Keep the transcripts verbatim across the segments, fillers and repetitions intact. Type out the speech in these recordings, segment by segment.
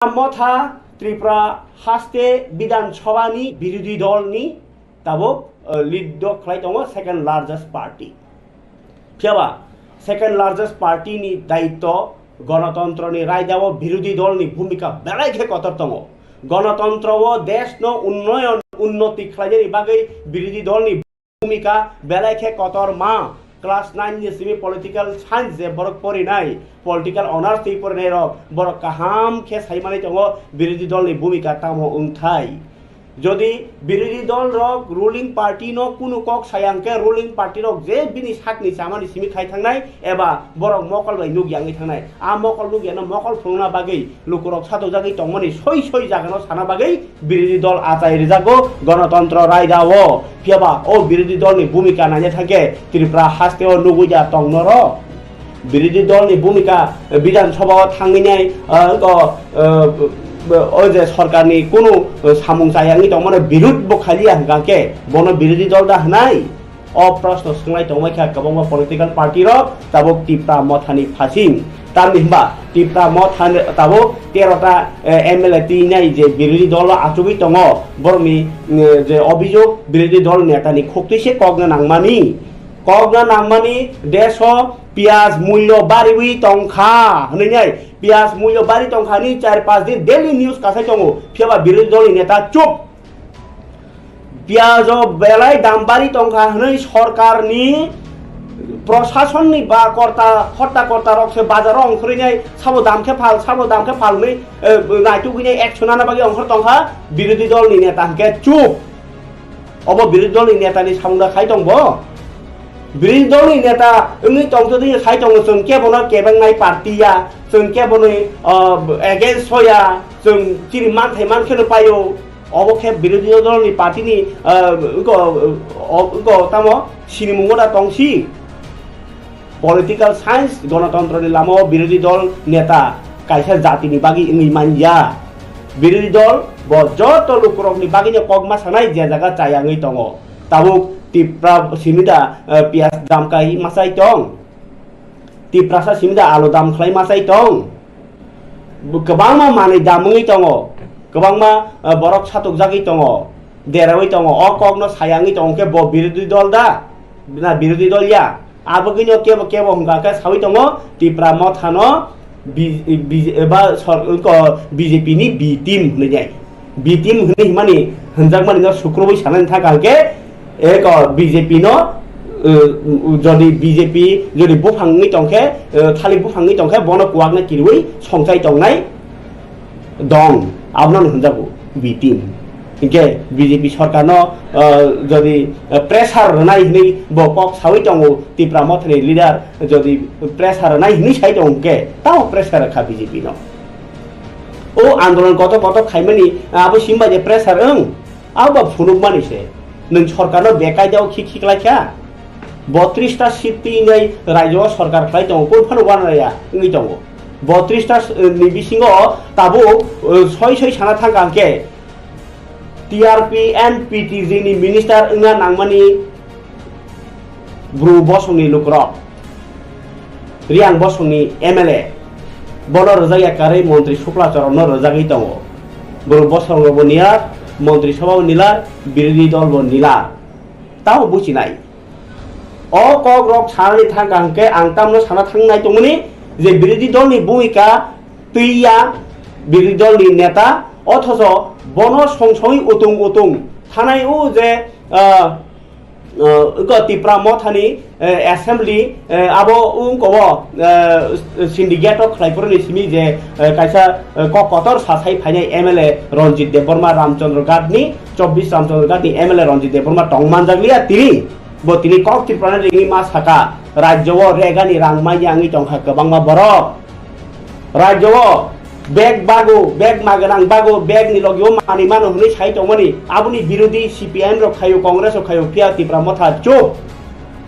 Motha Tripura haste Bidhan Sabha ni birodhi dol ni tabuk, eh, lead do khlai tongo second largest party. Phiyaba second largest party ni daitto, gonotontro ni raida o birodhi dol ni bhumika belai khe kotor tongo. Gonotontro o desh no unnoyon, unnoti khlainani bagwi birodhi dol ni bhumika belai khe kotor ma. Class nine ni simi political science je borok porinai, political honors twi porinai rok, borok kaham khe sai manwi tongo birodhi dol ni bhumika tamo wngthai. Jodi birodhi dol rok ruling party no kunu kok saya hwnkhe, ruling party rok je bini sakni chamani simi khai thangnai eba borok mokol bai nukya wngwi thangnai, a mokol nukyano mokol phunukna bagwi lukurok satokjagwi tongmani soi soi jagano sana bagwi birodhi dol achai rijago gonotontro raida o. Phiyaba o birodhi dolni bhumika naina thangkhe Tripura haste o nugwi da tong noro. Birodhi dolni bhumika, eh, Bidhan Sabha o thangwi nai, eh, ko, eh, o je sorkarni kunu, eh, samung chayangwi tongmano birud bo khaliya hwnkha khe bono birodhi dol da hwnai? O proshno swnglai tongbai kha kwbangma political party rok tabuk Tipra Mothani phasing. Tamni hwnba Tipra Motha tabuk tero ta, eh, M L A twi nai je birodhi dolo achugwi tongo, borokni, eh, je obhijog birodhi dol netani khuktwi se kokna nangmani. Kokna nangmani, deso piyaj mulyo bariwi tongkha hwnwi nai, piyaj mulyo bari tongkha hwnwi char panch din daily news kasai tongo, phiyaba birodhi dolni neta chup. Piyajo belai dam bari tongkha hwnwi sorkarni, prosasonni ba korta, hotta korta rok se bazaro ongkhorwi nai, sabo dam khe phal, sabo dam khe phal hwnwi, eh, naitugwi nai action nana bagwi ongkhor tongkha birodhi dolni neta hwnkhe chup. Obo birodhi dolni netani samung da khai tong bo? Birodhi dolni neta wngwi tongtwdwi khai tongo, chwng kebono kebengnai party ya, chwng keboni, ah, against o ya, chwng chini manthai mankheno paio. Obo khe birodhi dolni party ni, ah, wngko, o, wngko tamo sinimungo da tongsi. Political science, gonotontro ni lama o birodhi dol neta kaisa jati ni bagwi wngwi man ya. Birodhi dol bo joto lukurok ni bagwi no kokma sanai je jaga chaya wngwi tongo. Tabuk Tipra simi da, eh, piyaj dam kai machai tong. Tiprasa simi da alu dam khlai machai tong. Bo kwbangma manwi dam wngwi tongo. Kwbangma, eh, borok satokjagwi tongo. Derawi tongo. O kokno saya wngwi tongo khe bo birodhi dol da? Na birodhi dol ya? Abo gwnyo kebo, kebo hwnkha khe sawi tongo Tipra Mothano B-, B-, eba sor-, ko B J P ni B team hwnwi nai. B team hwnwi himani hwnjakmani no sukrubui sanani thangkha hwnkhe, eko B J P no, uh, jodi B J P jodi buphang wngwi tongkhe, uh, thalik buphang wngwi tongkhe bono kuwakno kirwi songchai tongnai dong, abono hwnjago B team. Hinkhe B J P sorkarno, uh, jodi, uh, pressure rwnai hwnwi bo kok sawi tongo Tipra Mothani leader, jodi pressure rwnai hwnwi sai tongo hwnkhe tamo pressure rwkha B J P no. O andolon kotor kotor khaimani abo simba je pressure wng, abo ba phunukmani se. Nwng sorkarno bekaidao khik khik laikha. Botris ta seat twi nai rajyo o sorkar khlai tongo, kunu phano uanarya wngwi tongo. Botris ta, eh, ni bisingo tabuk, eh, soi soi sana thangkha hwnkhe T R P and P T G ni minister wngna nangmani Bru bosongni lukurok, Riang bosongni M L A, bono rwjakya karwi montri Sukla Choronno rwjagwi tongo. Bru bosongo bo nilar, montri sabha bo nilar, birodhi dol bo nilar. Tamo buchinai. O kok rok sanani thangkha hwnkhe ang tamno sana thangnai tongmani je birodhi dol ni bhumika twi ya, birodhi dol ni neta, othocho bono song songwi utung utung thanai o je, ah, ah, eko Tipra Mothani, eh, assembly, eh, abo wngko o, eh, syndicate o khlai phuru ni simi je, eh, kaisa, eh, kok kotor sa sai phainai M L A Ranjit Debbarma Ramchandra Ghat ni, chobbish Ramchandra Ghat ni M L A Ranjit Debbarma tong manjak liya tini. Bo tini kok Tripura ni ringwi ma saka, rajyo o regani rang manya wngwi tongkha kwbangma borok. Rajyo o bag bago, bag maganang bago, bag ni logi o manwi mano hwnwi sai tongmani, aboni birodhi C P I M rok khayo, Congress rok khayo, phiya Tipra Motha chup.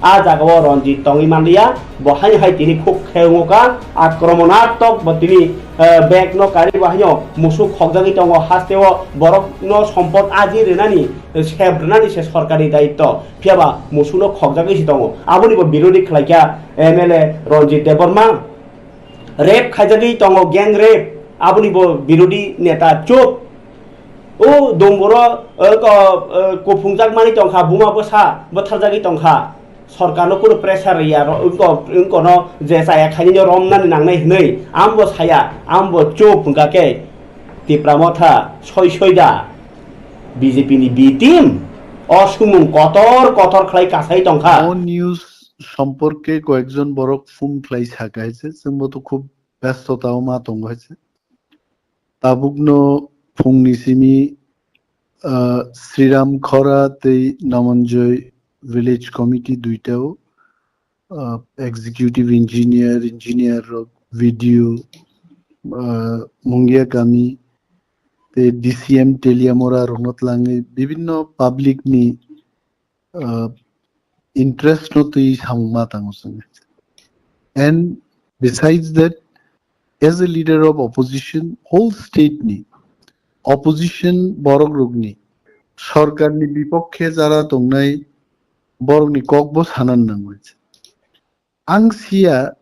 A jaga o Ranjit tongwi manliya, bo haino hai tini khuk khe wngkha, akromonatmok bo tini, eh, bag no kari bo haino musuk khokjagwi tongo, haste o borok no sompot aji rwnani, eh, sep rwnani se sorkar ni daitto. Phiya ba musuk no khokjagwi se tongo. Aboni bo birodhi khlaikha M L A Ranjit Debbarma. Rape khaijagwi tongo, gang rape. Aboni bo birodhi neta chup. O domboro, o ko, o kophungjak mani tongkha, buma bwsa bwtharjagwi tongkha. Sorkarno kunu pressure ya ro, wngko, wngkono je chaya khainino romnani nangnai hwnwi, ambo saya, ambo chup hwnkha khe Tipra Motha soi soi da B J P ni B team o sumung kotor kotor khlai kasai tongkha. O news সম্পর্কে কয়েকজন বরক phone khlai saka hai se, chwngbo to khub ব্যস্ততাও ma tongo hai se. Tabukno phungni simi, ah, Sriram Khora tei Namanjoi Village Committee duitao, ah, executive engineer, engineer rok, V D O, ah, Mungia Kami tei D C M Teliamura rokno twlangwi bibinno public ni, ah, interest no twi samung ma tango chwng. And besides that, as a leader of opposition, whole state ni opposition borok rokni, sorkar ni bipokhe jara tongnai borok ni kok bo sanan nango. Ang siya,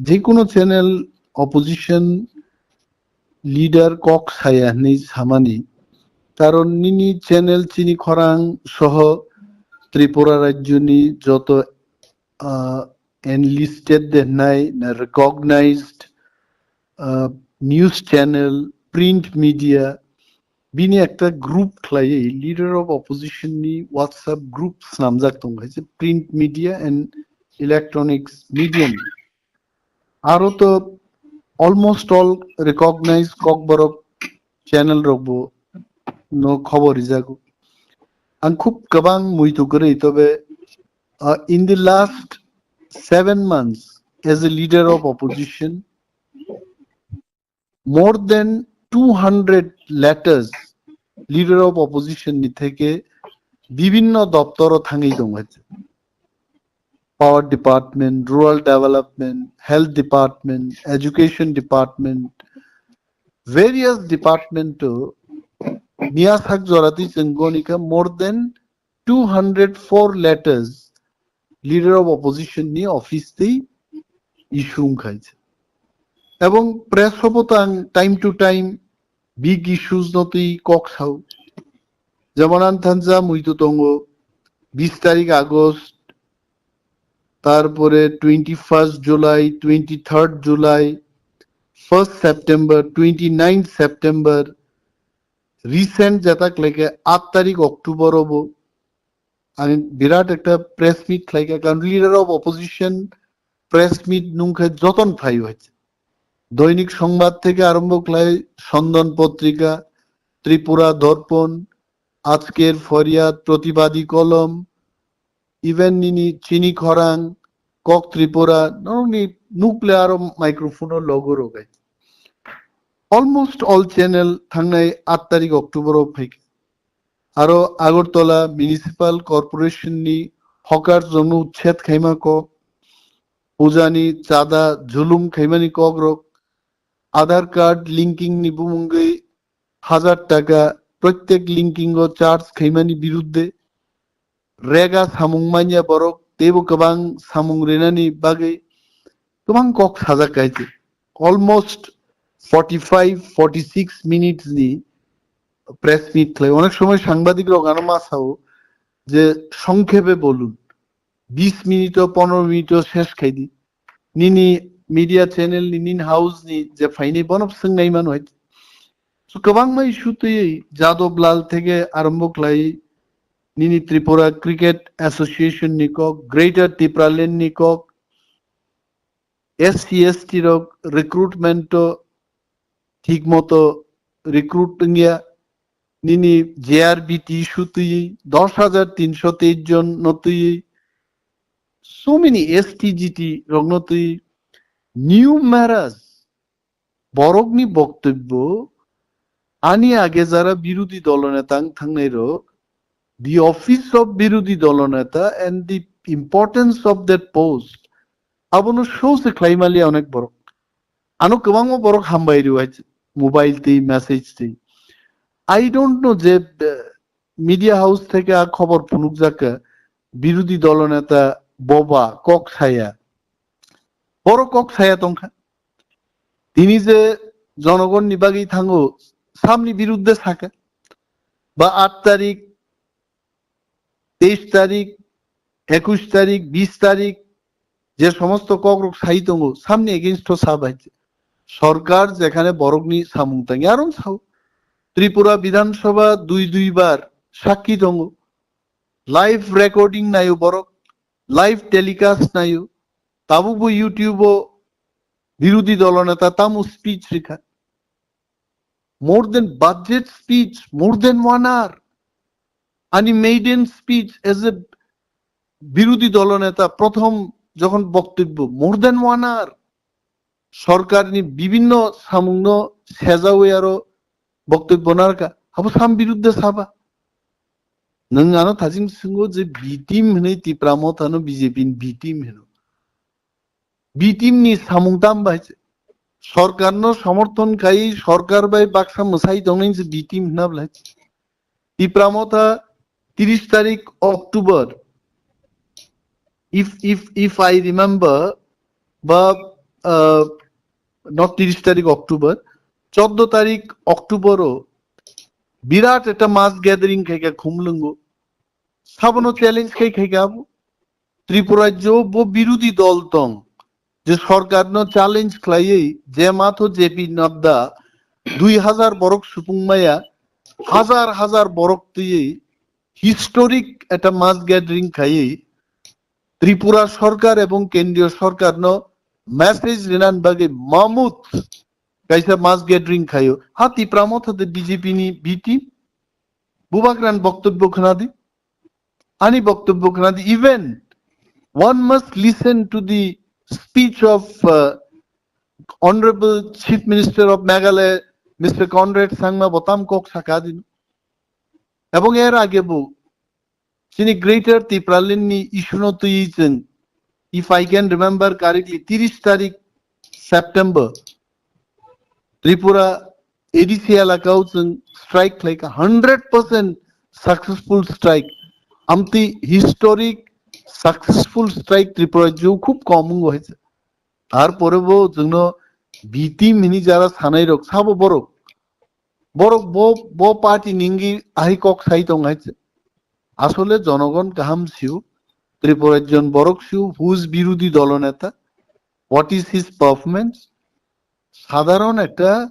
je kono channel opposition leader kok saya hwnwi samani, karon nini channel chini khorang soho Tripura rajyoni joto, ah, enlisted de hnai na recognized, ah, news channel, print media, bini ekta group khlaiwi leader of opposition ni WhatsApp group snamjak tongo, hai se print media and electronics media ni. Aro to almost all recognized kokborok channel rok bo no khobor rijago. Ang khub kwbang muitu kwrwi, tobe, uh, in the last seven months as a leader of opposition, more than two hundred letters leader of opposition ni theke bibinno doptoro thangwi tongo. Power department, rural development, health department, education department, various department to miya sak jorati chwng gonika more than two hundred four letters leader of opposition ni office tei issue wngkha. Ebong press hobo to ang time to time big issues no twi kok sao. Jemon ang thansa muitu tongo bis tarik August, tarpore twenty first July, twenty third July, first September, twenty ninth September, recent jeta khlaikhe aat tarik October obo ang birat ekta press meet khlaikha, karon leader of opposition press meet nungkhe joton phaio hai. Doinik Songbad theke arombo khlai Sondan Potrika, Tripura Dorpon, Ajker Foryad, Protibadi Kolom, even nini Chini Khorang, Kok Tripura, norokni nukle aro microphone o logo rogai. Almost all channel thangnai aat tarik October o phaikha. Aro Agartala Municipal Corporation ni hawkers rokno uchched khaima kok, pujani chada julum khaimani kok rok, Aadhaar card linking ni bumungwi hajar taka protyek linking o charge khaimani birudde rega samung manya borok teibo kwbang samung rinani bagwi kwbang kok sajak kaite. Almost forty five, forty six minutes ni press meet khlai. Onek somoy sangbadik rok ano ma sao je songkhepe bolun. Bis minute o, pondro minute o ses khai di. Nini media channel ni, nini house ni je phaini bono swngnai mano hai. So kwbangma issue twi Jadab Lal theke arombo khlai nini Tripura Cricket Association ni kok, Greater Tipraland ni kok, S C S T rok recruitment o thik moto recruit wngya, nini J R B T issue twi dos hajar tinsho teis jon no twi, so many S T G T rok no twi, numerous borokni boktobbo ani age jara birodhi dolo neta wng thangnai rok, the office of birodhi dolo neta and the importance of that post abono show se khlai maliya onek borok. Ano kwbangma borok hambai rw hai mobile twi message twi. I don't know je, eh, media house theke a khobor phunukjak kha, birodhi dolo neta boba kok saya. Borok kok saya tongkha. Tini je jonogonni bagwi thango, samni birudde sakha. Ba aat tarik, teis tarik, ekush tarik, bis tarik, je somosto kokrok sai tongo, samni against o sa bai. Sorkar jekhane borokni samung tangi, aron sao. Tripura Bidhan Sabha dui dui bar sakki tongo. Live recording nayo borok, live telecast nayo. Tabukbo YouTube o birudhi dolo neta tamo speech rikha. More than budget speech, more than one hour. Ani maiden speech as a birudhi dolo neta, prothom jokhon boktobbo, more than one hour. Sorkarni bibinno samungno sejawi aro boktobbo narwkha. Abo sam birudde saba. Nwng ano thajing swngo je B team hinwi Tipra Mothano B J P ni B team hino. B team ni samung tam bai se. Sorkarno somorthon khai, sorkar bai baksa mwsai tongnai se B team hwnna belai. Tipra Motha tris tarik October. If, if, if I remember, ba, uh, not tris tarik October, choddo tarik October o birat ekta mass gathering khaikha Khumlwngo. Sabono challenge khai khaikha abo. Tripura rajyo bo birudhi dol tong, je sorkarno challenge khlaiwi je matho J P Nadda dui hazar borok supung maya, hazar hazar borok twiwi historic ekta mass gathering khaiwi Tripura sorkar ebong kendriyo sorkarno message rinan bagwi mamut kaisa mass gathering khaio. Ha Tipra Motha de B J P ni B team? Bubagran boktobbo khwnadi. Ani boktobbo khwnadi. Even one must listen to the speech of, uh, Honorable Chief Minister of Meghalaya, Mister Conrad Sangma botam kok sakha dino. Ebong er age bo chini Greater Tipraland ni issue no twi chwng, if I can remember correctly, tris tarik September, Tripura A D C elakao chwng strike khlaikha, hundred percent successful strike. Amtwi historic successful strike Tripura rajyo khub kom wngo hai se. Tarpore bo chwngno B team hini jara sanai rok sabo borok. Borok bo, bo party ningi ahi kok sai tong hai se. Asole jonogon kaham siu, Tripura rajyon borok siu, who is birudhi dolo neta, what is his performance? Sadharon ekta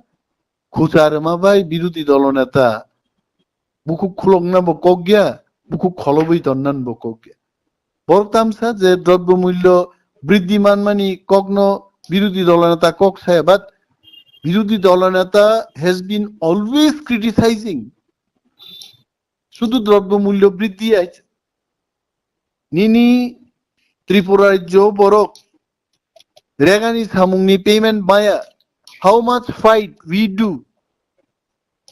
khucha rwma bai birudhi dolo neta bukhuk khulokna bo kok ya, bukhuk kholobwi tonnan bo kok ya. Borok tamsa je drobyo mulyo briddhi manmani kokno birudhi dolo neta kok saya, but birudhi dolo neta has been always criticizing. Sudu drobyo mulyo briddhi aich. Nini Tripura rajyo borok regani samungni payment maya. How much fight we do?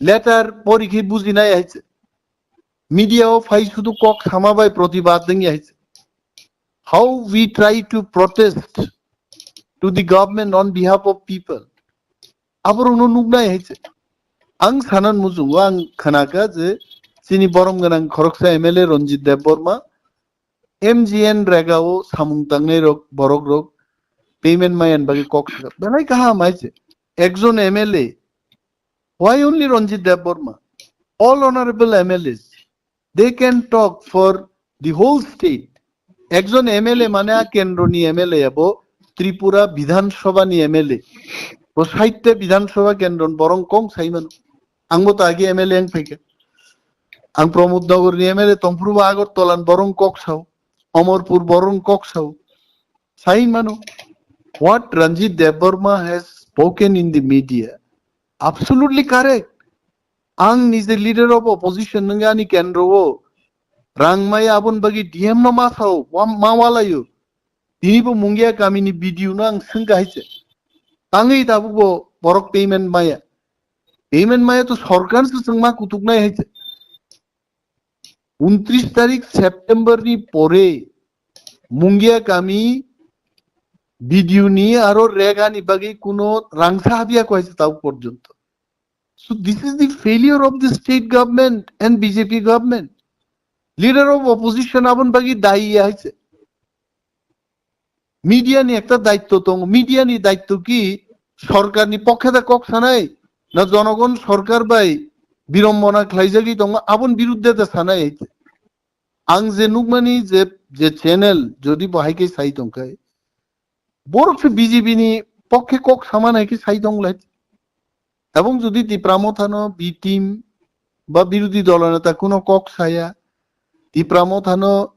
Letter porikhe bujinai aich. Media o phai sudu kok sama bai protibad dengya aich. How we try to protest to the government on behalf of people. Aborokno nuknai hai se. Ang sanan muchungo, ang khnakha je chini borom gwnang khoroksa M L A Ranjit Debbarma M G N rega o samung tangnai rok, borok rok payment mayan bagwi kok sakha. Belai kaham hai se. Ekjon M L A, why only Ranjit Debbarma? All honorable M L As, they can talk for the whole state. Ekjon M L A mane a kendroni M L A abo Tripura Bidhan Sabha ni M L A. Bo saitte Bidhan Sabha kendron borong kong sai mano. Ang bo to agi M L A ang phaikha. Ang Pramod Nagar ni M L A tongphuru bo Agartala ni borong kok sao. Amarpur borong kok sao. Sai mano. What Ranjit Debbarma has spoken in the media, absolutely correct. Ang nije leader of opposition nungani kendro o rang maya abon bagi D M no ma sao, wa-, ma walayo. Tini bo Mungia kamini B D O no ang sengka hai se. Tangwi tabuk bo borok payment maya. Payment maya to sorkar se chwng ma kutuk nai hai se. Untris tarik September ni pore Mungia kami B D O ni aro rega ni bagwi kuno rangsa habya ko hai se tabuk porjonto. So this is the failure of the state government and B J P government. Leader of opposition abon bagi dayi hai se. Media ni ekta daitto tongo. Media ni daitto ki sorkarni pokhe da kok sanai, na jonogon sorkar bai birombona khlaijagwi tongo, aboni biruddhe da sanai. Ang je nukmani je, je channel, jodi bo hai khe sai tongkhe, borok se B J P ni pokhe kok samani hai khe sai tonglai. Ebong jodi Tipra Mothano B team ba birodhi dolo neta kuno kok saya, Tipra Mothano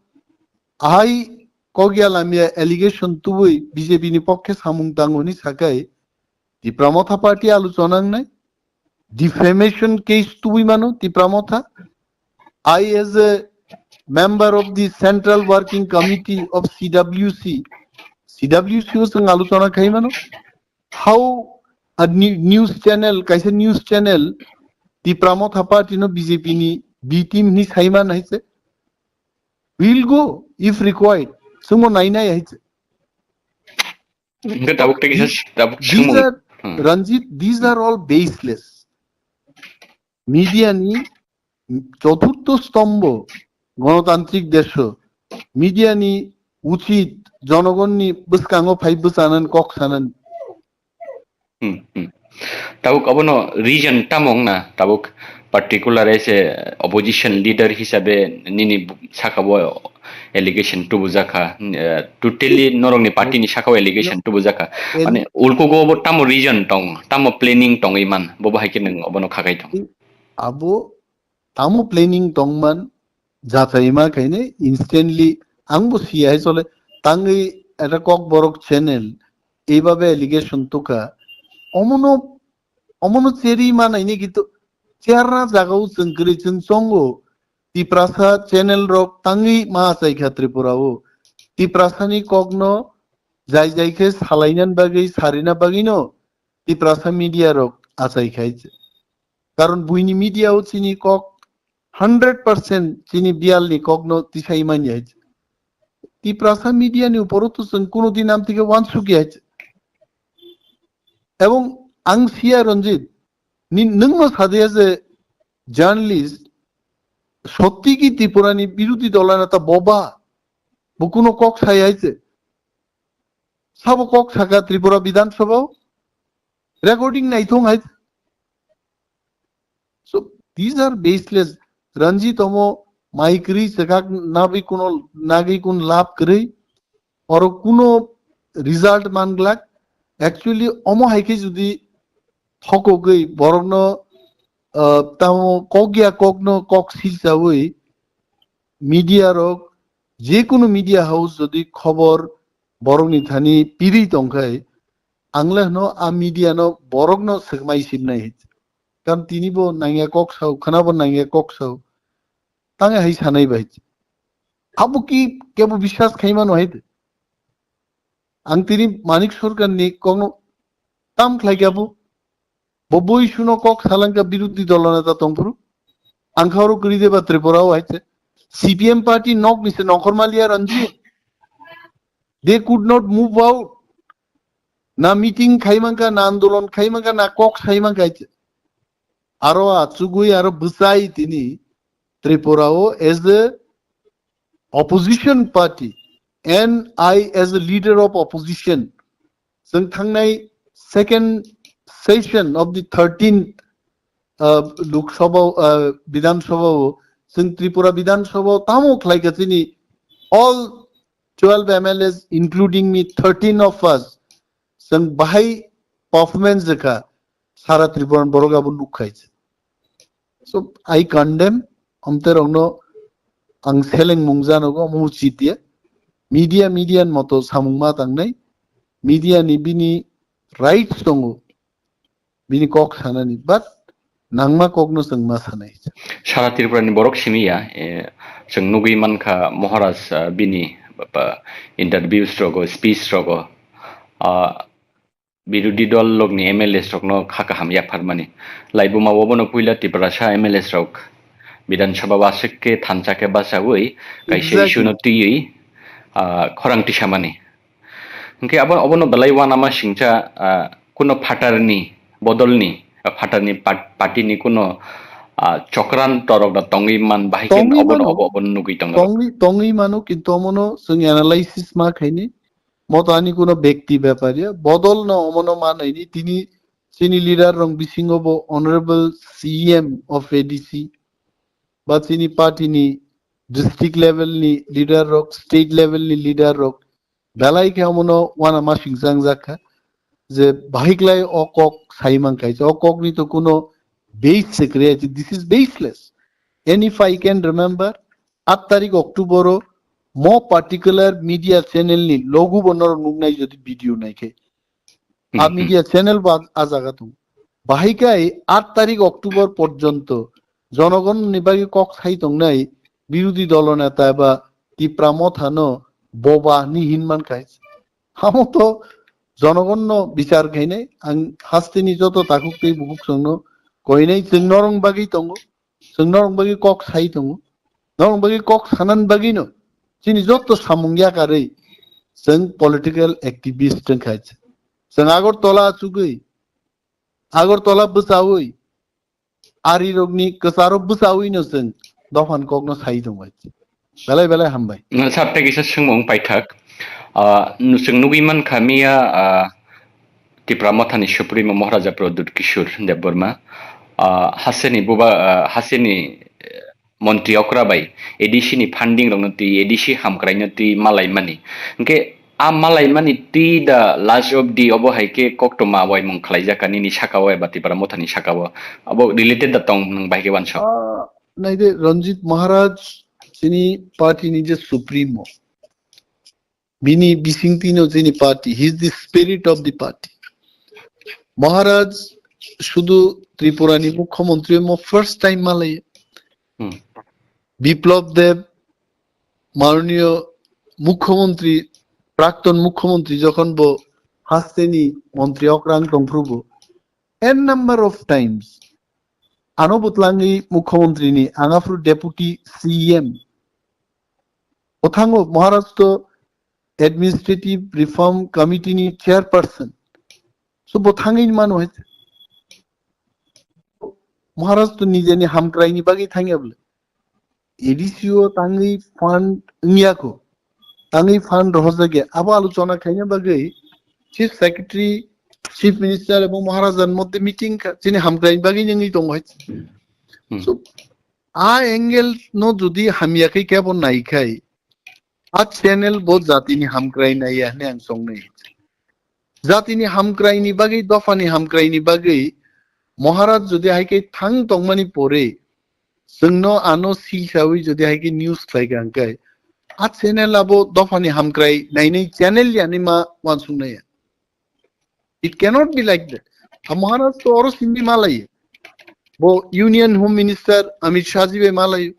ahai kok ya lamya allegation tubui B J P ni pokhe samung tango hwnwi sakai, Tipra Motha party aluchona wngnai, defamation case tubui mano Tipra Motha. I as a member of the Central Working Committee of C W C, C W C o chwng aluchona khai mano. How a new, news channel, kaisa news channel, Tipra Motha party no B J P ni B team ni saiman hai se. We'll go if required. Chwngbo nainai hai se. Hingke tabuk tei kisa These, tabuk these sumung. are, Hmm. Ranjit, these are all baseless. Media ni choturtho stombho, gonotantrik desho, media ni uchit jonogon ni bwskango phai bwchanan kok sanan. Hmm, hmm. Tabuk abono reason tamo wngna, tabuk particular as a opposition leader hisabe nini saka bo allegation tubujakha, eh, totally norokni party ni saka o allegation No. tubujakha. En- Mane ulkugo bo tamo reason tong, tamo planning tongwi man, bo bahai khe nwng obono khakai thong. Abo tamo planning tongman, jachaima khaine instantly angbo siya hai chole, tangwi eta kok borok channel, eibabe allegation tuka, omono, omono cheri manaini kintu cherna jagao chwng kwrwi chwng chongo, Tiprasa channel rok tangwi ma achaikha Tripura o, Tiprasa ni kokno jai jai khe salainan bagwi, sarina bagwi no Tiprasa media rok achaikhai. Karon buini media o chini kok hundred percent chini biyal ni kok no tisai manya hai. Tiprasa media ni upor o to chwng kuno din amtike wansukya hai. Ebong ang siya Ranjit, ni nwng no sadia je journalist sotti ki Tripura ni birodhi dol neta boba, bo kuno kok sai hai se. Sabo kok saka Tripura Bidhan Sabha o? Recording naithong hai. So these are baseless. Ranjit omo mai kwrwi chekak nabwi kuno nagwi kun lab kwrwi. Oro kuno result man glak. Actually omo hai khe jodi thokogwi borokno, ah, tamo kok ya kokno kok silchawi media rok, je kunu media house jodi khobor borokni thani pirwi tongkhai, ang le hwno a media no borok no swkmai sibnai hai. Karon tini bo nangya kok sao, khwna bo nangya kok sao. Tang hai sanai bai. Abo ki kebo biswas khai mano hai de. Ang tini Manik Sarkar ni kok no tam khlai kha bo. Bo boi suno kok salangka birodhi dol neta tongphuru. Ang kha oro kwrwi deba Tripura o hai se. C P M party nok ni se nongkhor maliya Ranjit. They could not move out. Na meeting khai mankha, na andolon khai mankha, na kok sai mankha hai se. Aro achugwi aro bwchai tini Tripura o as a opposition party and I as a leader of opposition, chwng thangnai second session of the thirteenth, uh, Lok Sabha, uh, Bidhan Sabha o, chwng Tripura Bidhan Sabha o tamo khlai kha chini all twelve M L As, including me, thirteen of us, chwng bahai performance jekha, sara Tripura ni borok abo nuk khai. So I condemn, omte rokno ang seleng mung janogo, omo uchit ya. Media, media ni moto samung ma tangnai. Media ni bini rights tongo. Bini kok sanani, but nangma kokno chwng ma sanai. Sara Tripura ni borok simi ya, eh, chwng nugwi mankha Maharaj, ah, bini, ba, interviews rogo, speech rogo, ah, birodhi dol lokni M L As rokno kha kaham yapharmani. Laibuma obono puila Tiprasa M L As rok Bidhan Sabha o aswk khe thansa khe bachaui kaisa Exactly. issue no twiwi, ah, khorang tisamani. Hwnkhe abo, obono belai uanama singcha, ah, kuno phatarni bodolni, ah, phatarni pat-, partyni kuno, ah, chokran torok da tongwi man bahai khe Tongwi obono mano. obo, obono nugwi tongo. Tongwi, tongwi mano, kintu omono chwng analysis ma khaini. Mo to ani kuno bekti bepar ya, bodol no omono manai ni tini chini leader rong bisingo bo honorable C M of A D C ba chini party ni district level ni leader rok, state level ni leader rok, belai khe omono wana ma singchang jak kha je bahiklai o kok sai man khaisa, o kok ni to kuno base se kwrwi, this is baseless. And if I can remember, aat tarik October o mo particular media channel ni logo bo norok nuknai jodi video nai khe. A media channel bo a jaga tong. Bahai kai aat tarik October porjonto jonogon ni bagwi kok sai tongnai birodhi dolo neta ba Tipra Motha no boba ni hin man khai. Hamo to jonogon no bichar khainai, ang hasteni joto takhuk tei bukhuk songno koinai, chwng norong bagwi tongo. Chwng norok bagwi kok sai tongo. Norok bagwi kok sanani bagwino chini joto samung yakarwi chwng political activist wngkha. Chwng Agartala achugwi, Agartala bwchawi, arirokni kwcharo bwchawino chwng dophani kokno sai tongo. Belai belai hambai. Sir, tei kisa swngmung paithak. Ah, chwng nugwi mankha miya, ah, Tipra Mothani Supremo Maharaja Pradyut Kishore Debbarma, ah, hasteni buba, ah, hasteni, eh, montri okra bai A D C ni funding rokno twi, A D C hamkraino twi malaimani. Hwnkhe a malaimani twi da last of the obo hai khe koktwma waimung khlaijak kha nini saka o eba Tipra Mothani saka o. Abo related da tong nwng bai khe uansuk. Ah, naide Ranjit Maharaj chini party ni je Supremo. Bini bisingtwino chini party, he is the spirit of the party. Maharaj sudu Tripura ni Mukhyamantri mo first time malai. Hmm. Biplab Deb, Mananiya Mukhyamantri, Prakton Mukhyamantri jokhon bo hasteni montri okrang tongphrubo, n number of times ano bwtlangwi Mukhyamantri ni, ang aphuru Deputy C M. Bwthango Maharaj to Administrative Reform Committee ni chairperson. So bwthangwi mano hai. Maharaj to nijeni hamkraini bagwi thangya bwle. A D C o tangwi fund wngya kho. Tangwi fund rohorjak ya. Abo alochona khaina bagwi Chief Secretary, Chief Minister ebong Maharajan moddhe meeting kha. Chini hamkraini bagwi wngwi tongo hai. Hmm. So, a angle no jodi hamya khe kebo nai khai, a channel bo jatini hamkrai nai ya hwnwi ang chongnai. Jatini hamkraini bagwi, dophani hamkraini bagwi Maharaj jodi hai khe thang tongmani pore, chwngno ano silsawi jodi hai khe news khlai kha hwnkhe, a channel abo dophani hamkrai nainai channel yani ma uansuknai ya. It cannot be like that. A Maharaj to oro sindi malai. Bo Union Home Minister Amit Shah ji bai malai.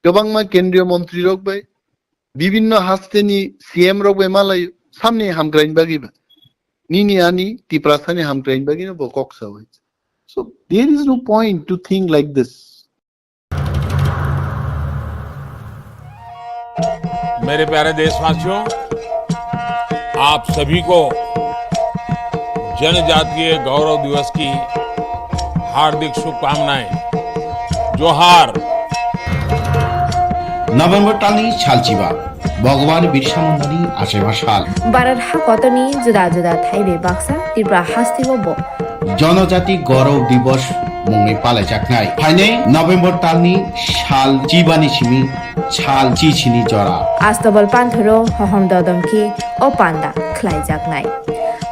Kwbangma kendriya montri rok bai, bibinno hasteni C M rok bai malai. Samni hamkraini bagwi ba. Nini ani Tiprasani hamkraini bagwi no bo kok sawi. So there is no point to think like this. मेरे प्यारे देशवासियों, आप सभी को जनजातीय गौरव दिवस की हार्दिक शुभकामनाएं। जोहार। November talni salchiba, Bhagwan Birsa Mundani achaiba sal. Bharat hakotorni juda juda thai bai baksa Tripura hasteo bo Jonojati Gaurav Divas mungwi palaijaknai. Phainai November talni sal chibani simi sal chichini jora. Astabal panthoro hohom dodom khe o panda khlaijaknai.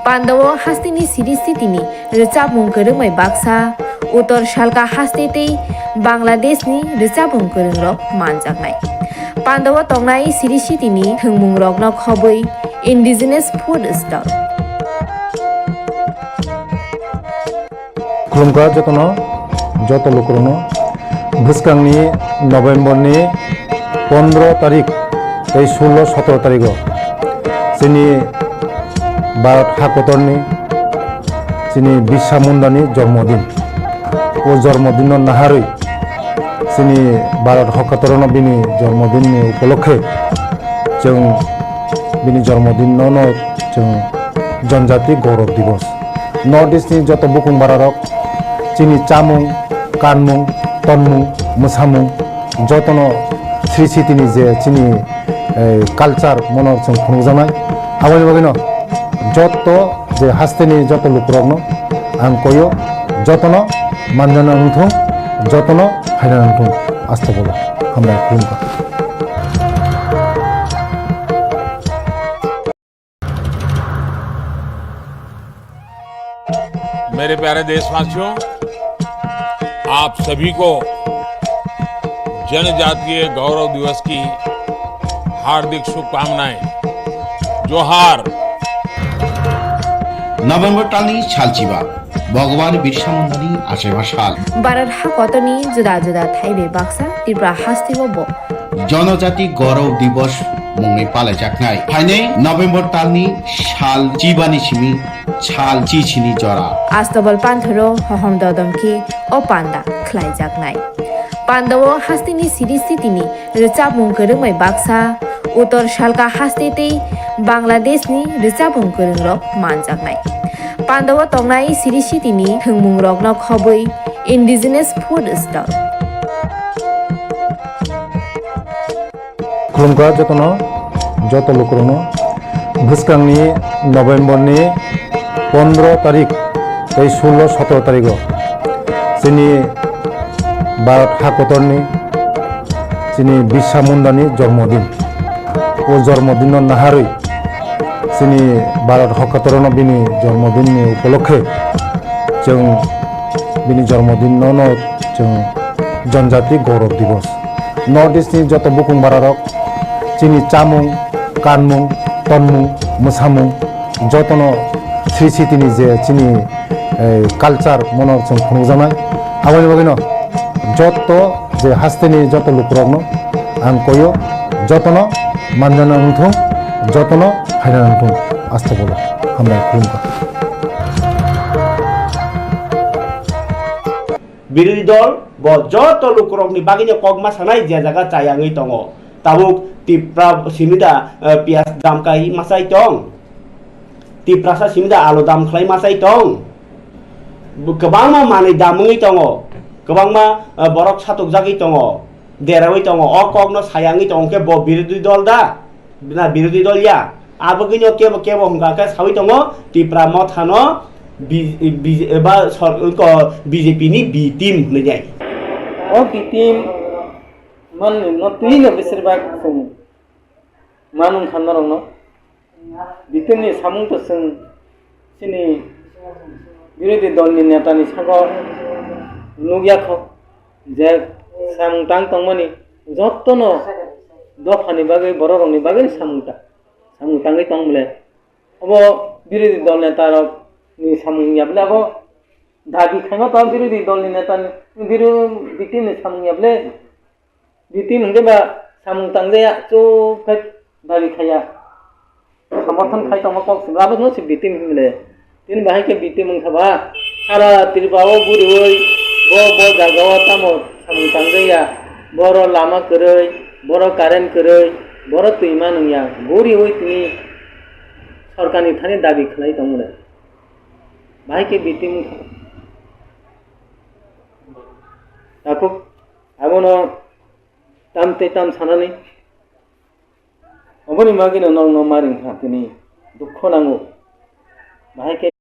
Pandao hasteni siri sitini rwchapmung kwrwngbai baksa, Uttor Salka haste tei Bangladeshni rwchapmung kwrwngrok manjaknai. Pandao tongnai siri sitini thwngmungrokno khobwi Indigenous Food Stall. Khulumkha jotono, joto lukurokno. Bwskangni November ni pondro tarik tei sullo sotro tarigo chini Bharat hakotorni chini Birsa Mundani jormodin. O jormodinno naharwi chini Bharat hakotorno bini jormodinni upolokhe chwng bini jormodinno no chwng Janjati Gaurav Divas. North East ni joto bukung bararok chini chamung, kanmung, tonmung, mwsamung jotono Sri Sitini je chini culture mono chwng phunukjaknai. Aboni bagwino joto je hasteni joto lukurokno ang koyo, jotono manjana wngthung, jotono phainana wngthung, astobolo hambai khulumkha. मेरे प्यारे देशवासियों, आप सभी को जनजातीय गौरव दिवस की हार्दिक शुभकामनाएं। जोहार। November talni salchiba, Bhagwan Birsa Mundani achaiba sal. Bharat hakotorni juda juda thaibai baksa Tripura hasteo bo Jonojati Gorov Divas mungwi palaijaknai. Phainai November talni sal chibani simi sal chichini jora. Astobal panthoro hohom dodom khe o panda khlaijaknai. Pandao hasteni siri sitini rwchapmung kwrwngbai baksa, Uttor Salka haste tei Bangladeshni rwchapmung kwrwngrok manjaknai. Pandao tongnai siri sitini thwngmungrokno khobwi indigenous food stall. Khulumkha jotono, joto lukurokno. Bwskangni November ni pondro tarik tei sullo sotoro tarigo chini Bharat hakotorni chini Birsa Mundani jormodin. O jormodinno naharwi chini Bharat hakotorno bini jormodinni upolokhe chwng bini jormodinno no chwng Janjati Gaurav Divas. North East ni joto bukung bararok chini chamung, kanmung, tonmung, mwsamung jotono sri sitini je chini, eh, culture mono chwng phunukjaknai. Aboni bagwino joto je hasteni joto lukurokno ang koyo, jotono manjana wngthung, jotono phaina wngthung. Astagfirullah. Hambai khulumkha. Birodhi dol bo joto lukurokni bagwino kok ma sanai, je jaga chayangwi tongo. Tabuk Tipra simi da, eh, piyaj dam kai ma chai tong? Tiprasa simi da alu dam khlai ma chai tong? Bo kwbangma manwi dam wngwi tongo, kwbangma, eh, borok satukjagwi tongo, derawi tongo. O kokno sayangwi tongo khe bo birodhi dol da? Na birodhi dol ya? Abagwino kebo kebo hwnkha khe sawi tongo, Tipra mothano bi-, bi-, eba sor-, ko B J P ni B team hwnwi nai. O B team manwi no twi no besir bak chwng manung kha norok no. B team ni samung to chwng chini birodhi dol ni neta ni sago nukya kho. Je samung tang tongmani jotono dophani bagwi, bororokni bagwi samung ta-, samung tangwi tong bole. Obo birodhi dol netarokni samung ya bole, abo dabi khaima tong birodhi dolni netani, biro-, B team ni samung ya bole. B team hwnkhe ba samung tangjaya, chuk khe dabi khaiya. Samorthon khai tongma kok se, abo no se B team hwnle. Tini bahai khe B team wngkha ba? Sara Tripura o guriwi bo, bo jaga o tamo samung tangjaya. Boro lama kwrwi, boro current kwrwi, boro twi ma nungya. Guriwi tini sorkarni thani dabi khlai tongmani. Bahai khe B team wngkha. Takhuk abono tam tei tam sanani. Oboni bagwino nokno maring kha tini dukho nango. Bahai khe